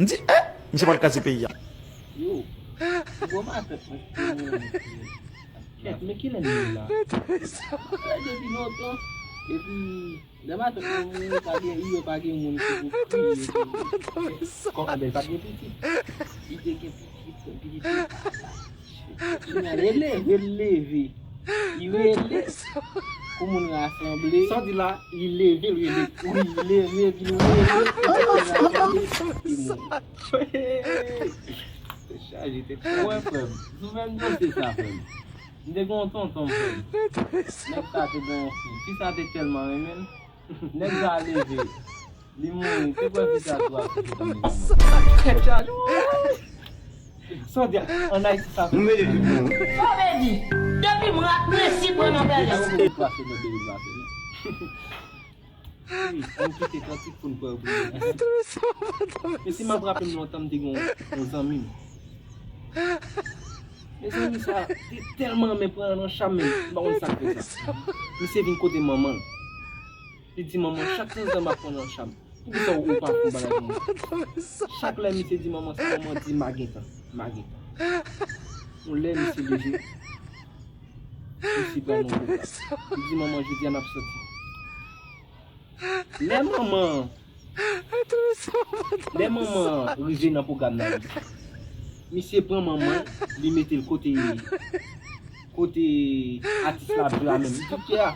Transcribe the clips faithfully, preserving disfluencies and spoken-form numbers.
M di, eh, misye pral kraze peyi a. Yo, gwo matant mwen se moun. Kèt, men kilè n ye la? Depi lontan. Epi, lè matant mwen mouri, pa gen, yo pa gen moun ki pou kriye. Kòman bèl pa t gen pitit? Li te gen pitit, pitit te pa la. Li leve, li leve. Li rele pou moun rasanble. Sa w di la, li leve, li rele. Wi, li leve, epi li rele pou moun rasanble. Li mouri. Te chaje tèt. Wè, frè m, sou menm dosye sa, frè m. M te gen yon tonton, frè m. Nèg sa te gen yon fi. Fi sa te tèlman renmen l. Nèg sa leve. Li mouri. Te kwè fi sa tou ap fè tan li mouri. Tèt chaje. Sa w di an Ayiti sa. M rele tout moun. Sa w vle di? Depi m rat prensip mwen nan pèlè. Sa w vle di pase nan de mil vennsenk? Wi, ann kite kantik pou n pran pou nou. Mezanmi, m ap raple m lontan m te gen yon, yon zanmi m. Mezanmi, sa te tèlman renmen pran nan cham, men m pa konn sa k fè sa. Misye vin kote manman l. Li di, "Manman, chak tan zan m ap pran nan cham. Poukisa ou pa fè yon bagay pou mwen?" Chak lè misye di manman sa, manman di, "M a gen tan, m a gen tan." Yon lè misye leve, misye pran yon pwogram. Li di, "Manman, jodi a n ap soti." Lè manman, lè manman rive nan pwogram nan, misye pran manman, li mete l kote, kote atis la ap jwe a menm. Li di, "Kè a."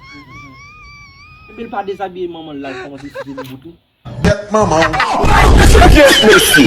Epi l pa dezabiye manman l la, l kòmanse sise bout li. Bèt manman w. Yes, mesye.